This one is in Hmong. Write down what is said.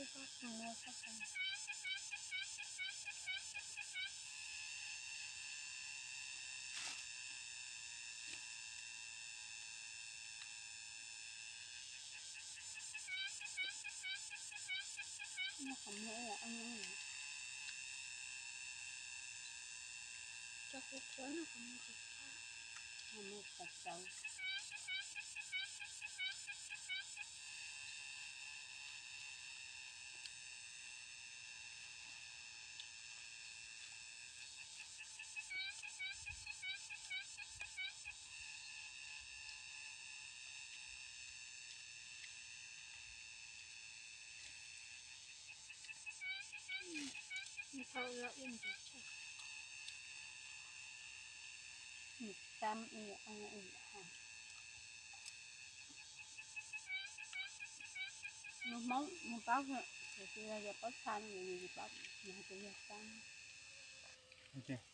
Qhov muag, qhov muag txaus txaus. Mus Hmoob mus paub, tias yog paub txha no, yus tsis paub, yus hais tias yog Xab.